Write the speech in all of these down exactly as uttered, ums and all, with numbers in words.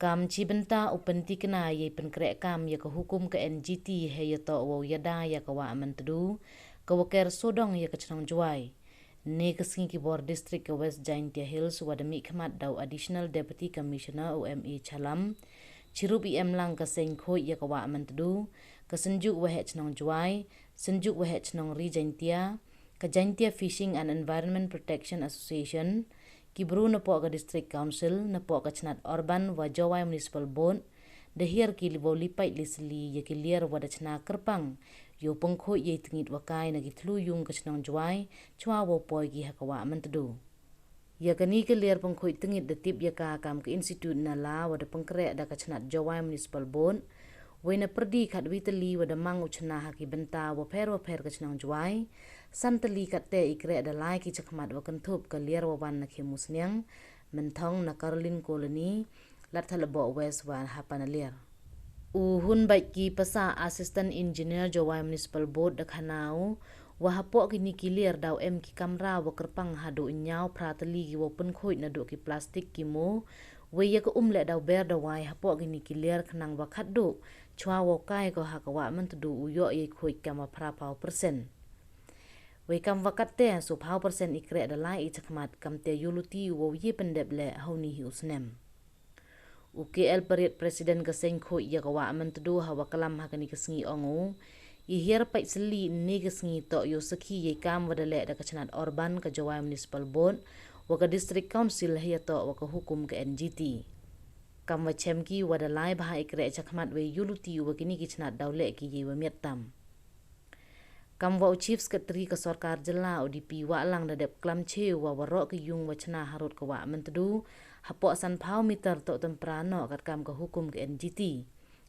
Kam chibynta u pyntikna yei pynkreh kam ya ka hukum ka N G T heiyatoh wow yada ya ka wah Myntdu, ka wa ker sodong ya ka chnong Jowai. Ne ka sngi ki bor district ka West Jaintia Hills wa da mih khmat da u Additional Deputy Commissioner u M A Chalam, chirup i em lang ka seng khooid ya ka wah Myntdu, ka Synjuk Waheh Chnong Jowai, Synjuk Waheh Chnong Ri Jaintia, ka Jaintia Fishing and Environment Protection Association, ki bru napoh ka District Council, napoh ka chnat Urban wa Jowai Municipal Board, da hiar ki li wow li pait li sli ya ki liar wa da chna kyrpang yow pynkhooid yei tngit wa kai na ki thlu yung ka chnong Jowai, chwa wow poi ki ha ka wah Myntdu. Ya kani ka liar pynkhooid tngit da tip ya ka kam ka institute na la wa da pynkreh da ka chnat Jowai Municipal Board, wei na pyrdi khatwi tylli wa da mang u chna ha ki bynta wa pher wa pher ka chnong Jowai, san tylli katte i kreh da lai ki chakhmat wa kynthup ka liar wa wan na Khiamusniang, Mynthong na Caroline Colony, Ladthadlaboh West wa ha Panaliar. U Hunbait Ki Pasa, Assistant Engineer Jowai Municipal Board da khana u, wa hapoh kini ki liar daw em ki kamra wa kyrpang haduh ynñiaw phra tylli ki wow pynkhooid naduh ki plastik ki moo, wei ya ka um leh daw ber dawai hapoh kini ki liar khnang wa khatduh chwa wow kai ko ha ka wah Myntdu u yoh yei khooid kam wa phra phaw percent. Wei kam wa katte soo phaw percent i kreh da lai i chakhmat, kamte yooluti u wow ye pyndep leh ha uni hi u snem. U K L Pariat, President ka seng khooid ya ka wah Myntdu, ha wa klam ha kani ka sngi ong u, i hiar pait sli ynne ka sngi toh yow sakhi yei kam wa da leh da ka chnat Urban ka Jowai Municipal Board wa ka District Council heiyatoh wa ka hukum ka N G T. Kam wa chem ki wa da lai bha i kreh chakhmat, wei yooluti u wa kini ki chnat daw leh ki yei wa miat tam. Kam wa u Chief Secretary ka sorkar jylla, u D P Wahlang, da dep klam chwa wa waroh ki yung wa chna harud ka wah Myntdu hapoh san phaw meter toh tympra noh katkam ka hukum ka N G T,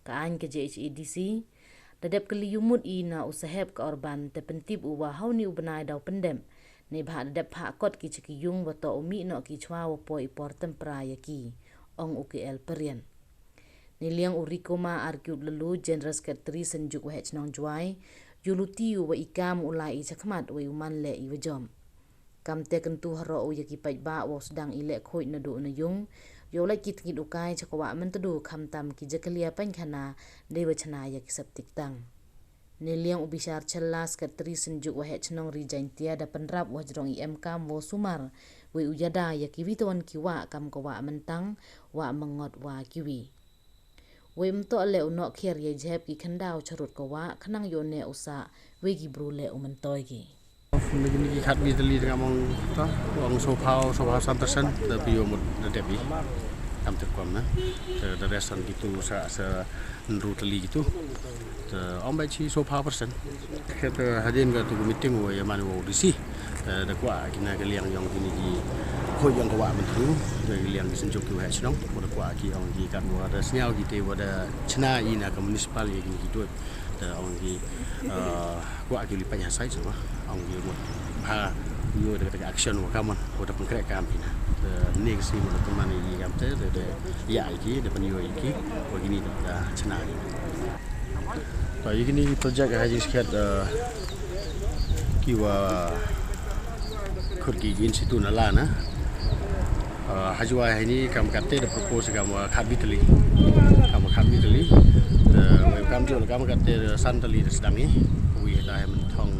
ka aiñ ka J H A D C. Da dep kylli yumut i na u Saheb ka Urban, te pyntip u wa ha uni u bnai daw pyndep, neibhah da dep phah kot ki cha ki yung wa toh u mih noh ki chwa wa poi i por tympra ya ki, ong u K L Pariat. Neiliang u Rikoma Arkiut Lalu, General Secretary Synjuk Waheh Chnong Jowai, yooluti u wa i kam u lai i chakhmat wei u man leh i wa jop. Kamte kyntu haroh u ya ki paidbah wow sdang i leh khooid naduh na yung, yow lait ki tngit u kai cha ka wah Myntdu, khamtam ki jaklia painkhana dei wa chna ya ki septic tank. Neiliang u Bishar Chella, Secretary Synjuk Waheh Chnong Ri Jaintia, da pynrap u hajrong i em kam wow sumar wei u yada ya kiwi tawon ki wah kam ka wah Myntang, wah Myngot wa kiwi. Wei ym toh leh u noh khiar yei jhep ki khyndaw charud ka wah khnang yow neh u sah, wei ki bru leh u myntoi ki. Ni ki khatwi tylli nga ong, toh ong soo phaw, soo phaw san percent, te phi yow mut da dep i. Kam te kwah na. Te da rest san kitu sa, sa ynru tylli kitu. Te ong bha chi soo phaw percent. Kata hadien katu ka meeting wa ya man wa u D C. Te da kwah ki na ka liang yong kini ki khooid yong ka wah Myntdu, da ka liang ki Synjuk ki Waheh Chnong, wa da kwah ki ong ki kat wa da sniaw ki te wa da chna i na ka municipal ya kini ki duid. Te ong ki, ah, kwah ki li pait ha site, so ong ki mut bha yow da ka action wa kamon, wa da pynkreh kam phi na. Te ne ka sngi wa da kynman i kam te, te, te ya i ki, da pynyoh i ki wa kini da chna i. To ya kini ki project ha jingsakhiat, ah, ki wa khut ki institute na la na. Ah, ha Jowai heini kam katte da propose kam wa khatwi tylli. Kam wa khatwi tylli. Te wei kam jooh kam katte da san tylli da sdang i. Wi hata ha Mynthong,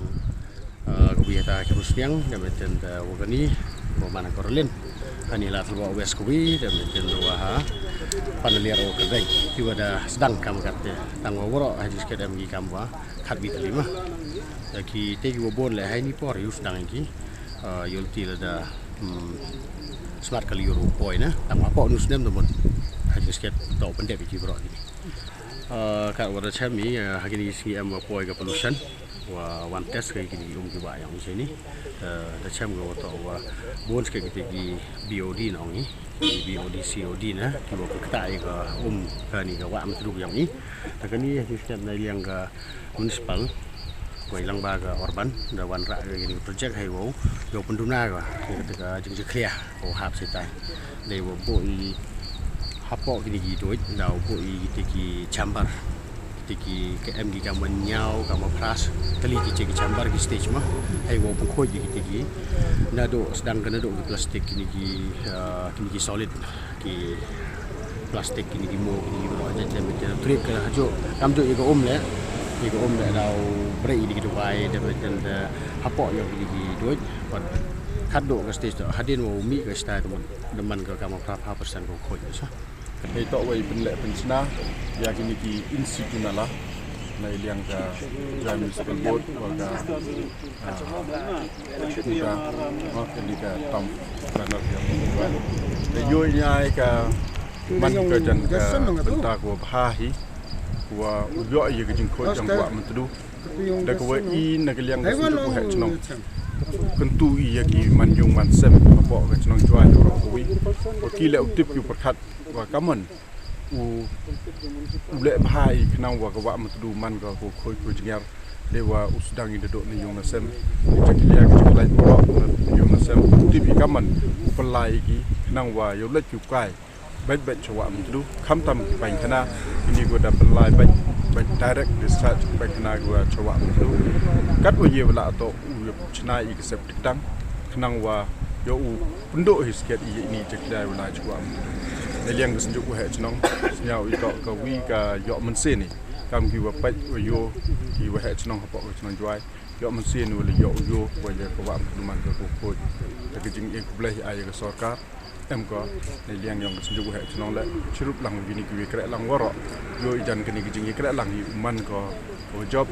ah, wi hata ha Khiamusniang, da meten da wa kani, wa man ha Caroline. Hani Ladthadlaboh West kawi, da meten wa ha Panaliar wa Kyrdain. Ki wa da sdang kam katte. Tang wa waroh ha jingsakhiat em ki kam wa khatwi tylli ma. Te ki te ki wa bun leh heini por yow sdang ki. Ah, yooluti lada, hmm, smat ka liur u poi na. Tang wa hapoh uni u snem da mut ha jingsakhiat toh pyndep i ki waroh kini. Ah, kat wa da chem i, ah, ha kini ki sngi em wa poi ka pollution, wa wan test ka kini ki um ki wah yong i chini. Ah, da chem ka wa toh wa bun sakhiat kite ki B O D na ong i. Ki B O D, C O D na, ki wa kynta i ka um kani ka wah Myntdu yong i. Te kani ha jingsakhiat na liang ka municipal, wei lang bha ka urban, da wanrah ka kini ka project hei wow yow pynduna ka, kini ka jingjakhlia wow hap seitai. Dei wow buh i hapoh kini ki duid, da wow buh i kite ki chamber, kite ki, ka em ki kam wa ynñiaw, kam wa phra tylli ki, ki chamber ki stage ma, hei wow pynkhooid kite ki, naduh sdang ka naduh ki plastik kini ki, ah, kini ki solid, ki Plastik kini ki mo kini ki mo, jait jait beit te, trip ka hajooh, kamjooh ya ka um le, ya ka um le daw brei ini ki dawai, da beit te hapoh yong kini ki duit, pat khatdooh ka stage toh, hadien wa u mih ka stage toh, da man ka kam phra phaw percent ko khooid sa. Hei toh wa i pynleh pynchna ya kini ki in situ nala, na i liang ka Jaiñtia Municipal Board wa ka, ah, ka, wa kini ka town planner ya. Te yoh i ya ka man ka jan ka bynta ko bha hi, wa u yoh ya ka jingkhooid jong ka Wah Myntdu. Da ka wa i na ka liang ka Synjuk Waheh Chnong, kyntu i ya ki man yung man sem hapoh ka chnong Jwai waroh kawi, wa ki le u tip ki u pyrkhat wa kamon u, u leh bha i khnang wa ka Wah Myntdu man ka ko khooid ko jngiar, de wa u sdang i da dooh na yung na sem, i jakhlia ka jingkhlaiñ waroh na yung na sem, u tip i kamon u pynlai i ki khnang wa yow leit ki u kai beit beit cha Wah Myntdu, khamtam ki paiñkhana, kini ko da pynlai beit, beit direct discharge ki paiñkhana ko cha Wah Myntdu. Katwa ye wa lah toh u chna i ka septic tank, khnang wa yow u pyndooh hi skhet i ini i jakhlia wa lai cha Wah Myntdu. Na liang ka Synjuk Waheh Chnong, sñiaw i toh kawi ka yoh mynsien i, kam ki wa peit wa yoh, ki waheh chnong hapoh ka chnong Jwai, yoh mynsien wa le yoh u yoh wa ya ka Wah Myntdu man ka ko khooid. Te ka jingkhublei ya ka sorkar, em ko, na liang yong ka Synjuk Waheh Chnong le, chirup lang kini ki wa kreh lang waroh, yoh i jan kini ki jingyakreh lang i u man ko, ko job,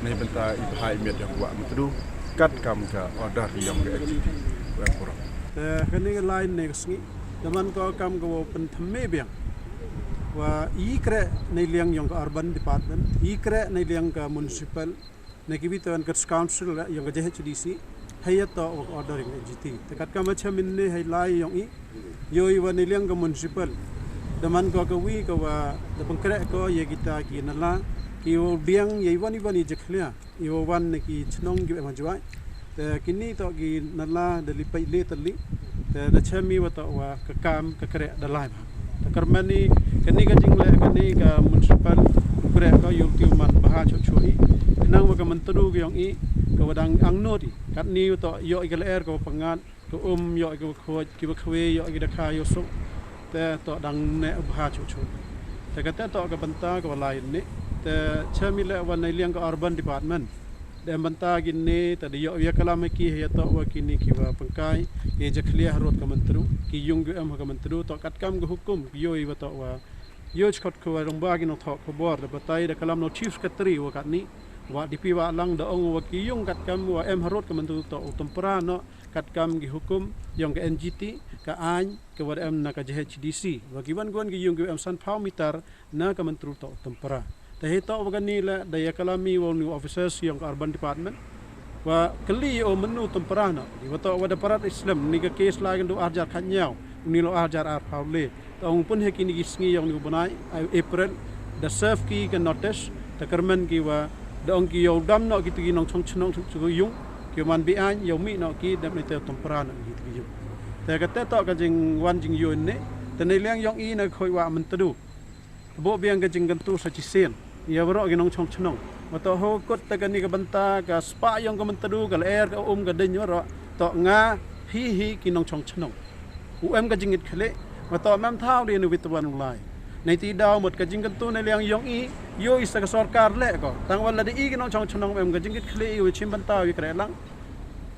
na i bynta i bha i miat yong ka Wah Myntdu, kat kam ka order yong ka N G T, wa em waroh. Te kani ka line ne ka sngi, da man ko kam ka wa pynthymme biang, wa i kreh na liang yong ka Urban Department, i kreh na liang ka Municipal, na ki wi te wan ka Council yong ka J H D C, hei ya toh wa ka order yong ka N G T. Te kat kam wa cha mynne hei lai yong i, yoh i wa na liang ka Municipal, da man ko kawi ka wa da pynkreh ko ya kita ki nala, ki wa biang ya i wan i wan i jakhlia, i wa wan na ki chnong ki wa em ha Jwai. Te kini toh ki nala da li peit le tylli. Te da chem i wa toh wa ka kam ka kreh da lai bha. Te kyrmen i, kani ka jingleh kani ka Municipal u kreh ko yow ti u man bha chooh chooh i, khnang wa ka Myntdu ka yong i, ka wa dang angnud i. Katni u toh yoh i ka lyer ka wa pyngngad, ka um yoh i ka wa khooid, ki wa khwe yoh i ki da kha yoh suk. Te toh dang ne u bha chooh chooh. Te kate toh ka bynta ka wa lai ne. Te chem i le wa na liang ka Urban Department, da em bynta kini, te da yoh ya ka lam ki hei ya toh wa kini ki wa pynkai ya jakhlia harud ka Myntdu, ki yung ki em ha ka Myntdu, toh kat kam ka hukum ki yoh i wa toh wa yoh chkot ko wa rong ba ki nongthoh khubor da batai da ka lam no Chief Secretary wa katni, wa D P wa lang da ong wa ki yung kat kam wa em harud ka Myntdu toh u tympra noh kat kam ki hukum yong ka N G T, ka aiñ ka wa da em na ka J H D C, wa ki wan ki wan ki yung ki wa em san phaw meter na ka Myntdu toh u tympra. Te hei toh wa kani le da ya ka lam i wa u ni officers yong ka Urban Department, wa kylli o mynnu tympra noh, i wa toh wa da parat i slem ni ka case lai ka ndu ar hajar khatñiaw, u ni lo ar hajar ar phaw le. Te ong pun he kini ki sngi yong ni u bnai, ai, April, da serve ki ka notice, te kyrmen ki wa da ong ki yow dam noh ki tu ki nongchong chnong tu ki yung, ki man bi aiñ, yow mih noh ki, dep ni te tympra noh ki tu ki yung. Te kate toh ka jingwan jingyoh ne, te na liang yong i na ka khooid Wah Myntdu, booh biang ka jingkyntu sa chisien ya waroh ki nongchong chnong. Wa toh ho kut te kani ka bynta ka spah yong ka Myntdu, ka lyer, ka um, ka ding waroh, toh nga hi hi ki nongchong chnong. U em ka jingit khlieh, wa toh mem thaw de ni wit wan u lai. Nei ti daw mut ka jingkyntu na liang yong i, yoh i sa ka sorkar le ko. Tang wa la de i ki nongchong chnong em ka jingit khlieh i wa chim bynta wi kreh lang.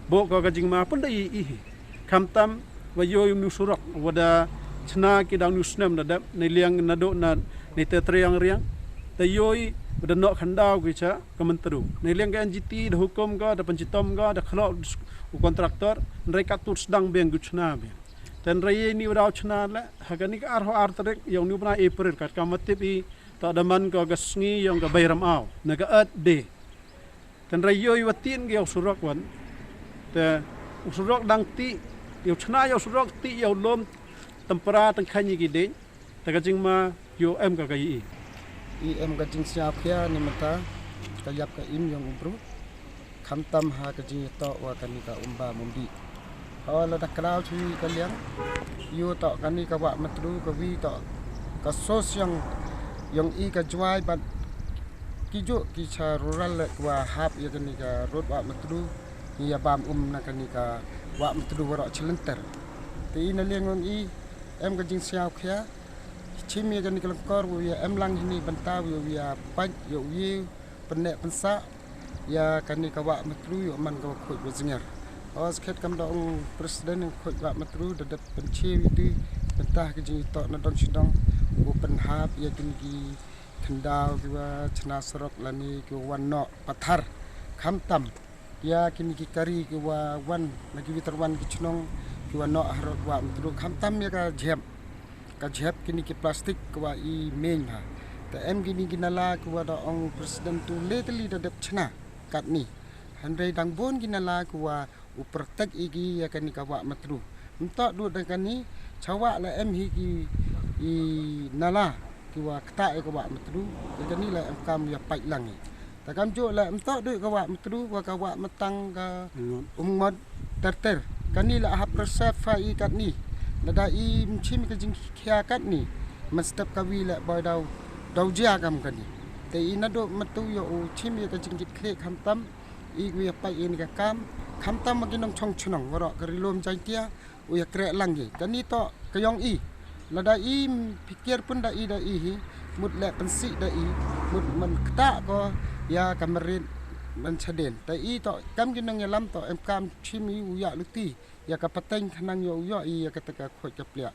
Booh ko ka jingma pun da i i hi. Khamtam wa yoh i u ni u surok wa da chna ki dang ni u snem da dep, na liang na dooh na ni te Triang Riang. Da yoh i wa da noh khyndaw ki cha ka Myntdu. Na liang ka N G T da hukum ka, da pynchitom ka, da khloh u contractor, nrei kat tu sdang biang ki u chna biang. Te nrei ye ni wa daw chna le, ha kani ka ar ho ar tarik yong ni u bnai April kat kam wa tip i, toh da man ko ka sngi yong ka Bei Ramaw, na ka Earth Day. Te nrei yoh i wa tin ki yow surok wan. Te u surok dang ti, yow chna yow surok ti yow lom tympra tyngkhaiñ i ki ding. Te ka jingma yow em ka ka i. I em ka jingsñiaw khia ni mynta, ka yap ka im yong u bru. Khamtam ha ka jingyatoh wa kani ka um ba mumbi. Ho la da kraw chu i ka liang. Yoh toh kani ka Wah Myntdu ka wi toh ka source yong, yong i ka Jwai bad ki jooh ki cha rural le wa hap ya kani ka rud Wah Myntdu. Ni ya bam um na kani ka Wah Myntdu waroh chilynter. Te i na liang yong i em ka jingsñiaw khia. Chim ya kani ka lyngkor wow ya em lang hini bynta wow ya pait yow ye pynneh pynsah ya kani ka Wah Matru yow man ka wa khooid wa jngiar. O skhet kam da ong president yong ka khooid Wah Matru da dep pynchim i bynta ka jingyatoh na dong chi dong wow pynhap ya kini ki khyndaw ki wa chna sarok lane ki wa wan noh pathar. Khamtam ya kini ki kari ki wa wan na ki wi tarwan ki chnong ki wa noh harud Wah Matru, khamtam ya ka jhep, ka jhep kini ki plastik ki wa i meiñ ha. Te em kini ki nala ki wa da ong president tu le tylli da dep chna katni. Hynrei dang bun ki nala ki wa u protect i ki ya kani ka Wah Matru. Ym toh du da kani, chawah la em hi ki i nala ki wa ktah ya ka Wah Matru, ya kani la em kam ya pait lang i. Te kamjooh la ym toh du ka Wah Matru, wa ka Wah Matang, ka Umngot, ter ter. Kani la hap preserve i katni. Lada i ym chim ka jingkhia katni, mynstep ka wi la boi daw, daw jia kam kani. Te i naduh mynta yow chim ya ka jingkit khlieh, khamtam i ki wa ya pait ya kani ka kam, khamtam ma ki nongchong chnong waroh ka Ri-loom Jaiñtia, u ya kreh lang ki. Kani toh ka yong i. Lada i ym phikir pynda i da i hi, mut leh pynsih da i, mut man ktah ko ya ka marit man chadien. Te i toh kam ki nongyalam toh em kam chim i u ya luti ya ka pateng khnang yow yoh i ya kata ka khooid ka pliah.